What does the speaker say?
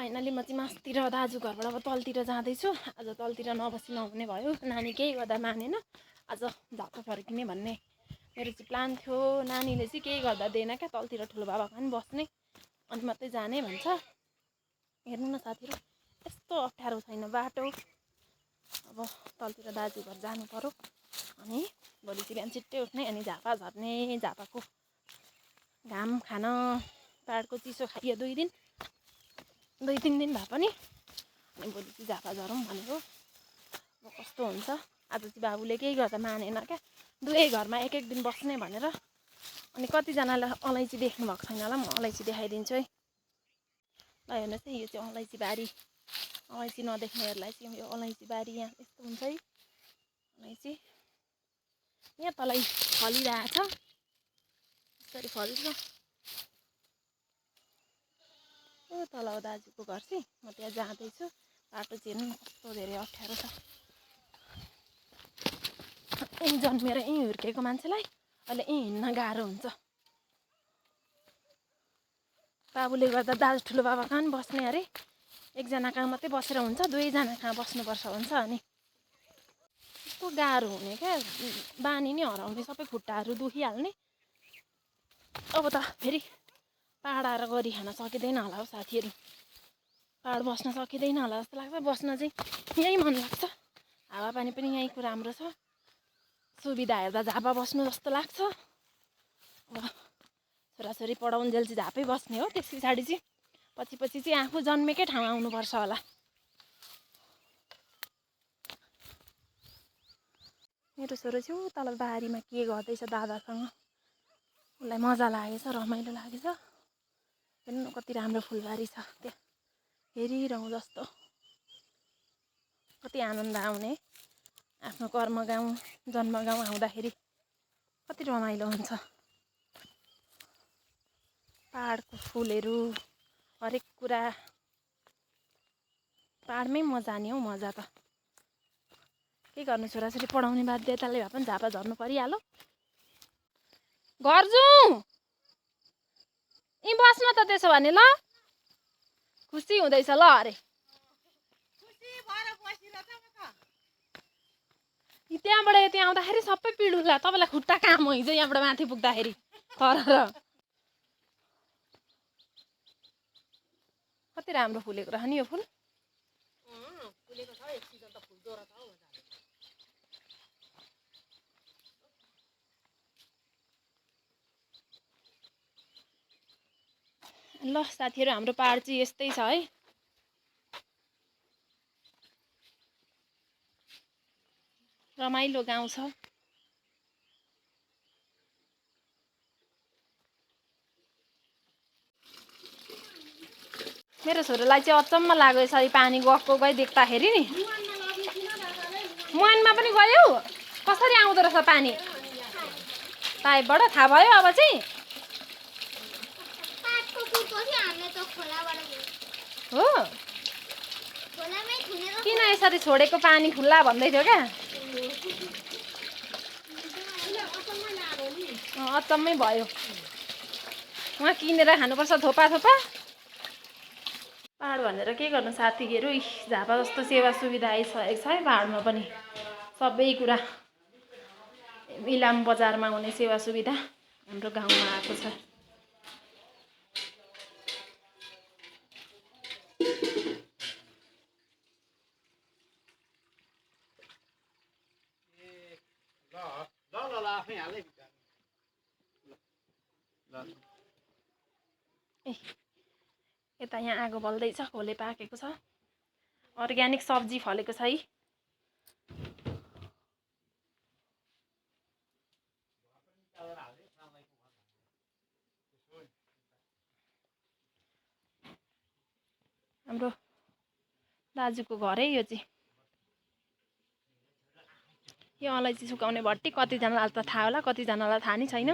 Finally म चाहिँ मास्तिर दाजु घरबाट अब तलतिर जाँदैछु। आज तलतिर नबसी नहुने भयो, नानी केही गर्दा मानेन। आज झापा फर्किने भन्ने मेरो चाहिँ प्लान थियो। नानीले चाहिँ केही गर्दा दिएन क्या, तलतिर ठुलो बाबा पनि बस्ने अनि मात्रै जाने भन्छ। हेर्नु न साथीहरू, यस्तो अप्ठ्यारो छैन बाटो। अब तलतिर दाजु घर जानु पर्यो अनि भोलि चाहिँ बिहान छिट्टै उठ्ने अनि झापा झर्ने। झापाको घाम खान, पाहाडको चिसो खाइयो 2-3 दिन भए पनि। अनि भोलि चाहिँ झापा झरौँ भनेको। अब कस्तो हुन्छ। आज चाहिँ बाबुले केही गर्दा मानेन क्या, दुवै घरमा एक दिन बस्ने भनेर। अनि कतिजनालाई अलैँची देख्नु भएको छैन होला, म अलैँची देखाइदिन्छु है। ल हेर्नुहोस् है, यो चाहिँ अलैँची बारी। अलैँची नदेख्नेहरूलाई चाहिँ यो अलैँची बारी यहाँ यस्तो हुन्छ है। अलैँची यहाँ तलै फलिरहेछ, यसरी फल्छ। ओ तल हो दाजुको घर चाहिँ, म त्यहाँ जाँदैछु। बाटो चाहिँ हेर्नु कस्तो धेरै अप्ठ्यारो छ। यहीँ जन्मेर यहीँ हुर्केको मान्छेलाई अहिले यहीँ हिँड्न गाह्रो हुन्छ। बाबुले गर्दा दाजु ठुलो बाबा कहाँ पनि बस्ने अरे, एकजना कहाँ मात्रै बसेर हुन्छ, दुवैजना कहाँ बस्नुपर्छ भन्छ। अनि कस्तो गाह्रो हुने क्या, बानी नै हराउने, सबै खुट्टाहरू दुखिहाल्ने। अब त फेरि पाहाड आएर गरी खान सकिँदैन होला हौ साथीहरू, पाहाड बस्न सकिँदैन होला जस्तो लाग्छ। बस्न चाहिँ यहीँ मन लाग्छ, हावापानी पनि यहीँको राम्रो छ। सुविधा हेर्दा झापा बस्नु जस्तो लाग्छ। अब छोराछोरी पढाउन्जेल चाहिँ झापै बस्ने हो, त्यस पछाडि चाहिँ पछि चाहिँ आफू जन्मेकै ठाउँ आउनुपर्छ होला। मेरो छोरो चाहिँ तल बारीमा के गर्दैछ दादासँग, उसलाई मजा लागेछ, रमाइलो लागेछ। हेर्नु न कति राम्रो फुलबारी छ, त्यहाँ हेरिरहँ जस्तो। कति आनन्द आउने, आफ्नो कर्म गाउँ जन्म गाउँ आउँदाखेरि कति रमाइलो हुन्छ। पाहाडको फुलहरू, हरेक कुरा पाहाडमै मजा नि हौ, मजा त। के गर्नु, छोराछोरी पढाउने बाध्यताले भए पनि झापा झर्नु परिहाल्यो। घर जाउँ यहीँ बस्न त त्यसो भने, ल खुसी हुँदैछ ल अरे। त्यहाँबाट यति आउँदाखेरि सबै पिडुला, तपाईँलाई खुट्टा काम हो हिजो यहाँबाट माथि पुग्दाखेरि। तर कति राम्रो फुलेको रह नि यो फुल। फुलेको छ एक सिजन त फुल जोरा छ हौ। ल साथीहरू, हाम्रो पाहाड चाहिँ यस्तै छ है। रमाइलो गाउँ छ। मेरो छोरोलाई चाहिँ अचम्म लाग्यो यसरी पानी गएको गई देख्दाखेरि नि। मुहानमा पनि गयो, कसरी आउँदो रहेछ पानी पाइपबाट, थाहा भयो अब चाहिँ। हो किन यसरी छोडेको पानी खुल्ला भन्दै थियो क्या, अचम्मै भयो। उहाँ किनेर खानुपर्छ थोपा थोपा। पाहाड भनेर के गर्नु साथीहरू, झापा जस्तो सेवा सुविधा आइसकेको छ है पाहाडमा पनि। सबै कुरा इलाम बजारमा हुने सेवा सुविधा हाम्रो गाउँमा आएको छ। यता यहाँ आगो बल्दैछ, खोले पाकेको छ, अर्ग्यानिक सब्जी फलेको छ है। हाम्रो दाजुको घर है यो चाहिँ। यो अलैँची सुकाउने भट्टी कतिजनालाई त थाहा होला, कतिजनालाई थाहा नै छैन।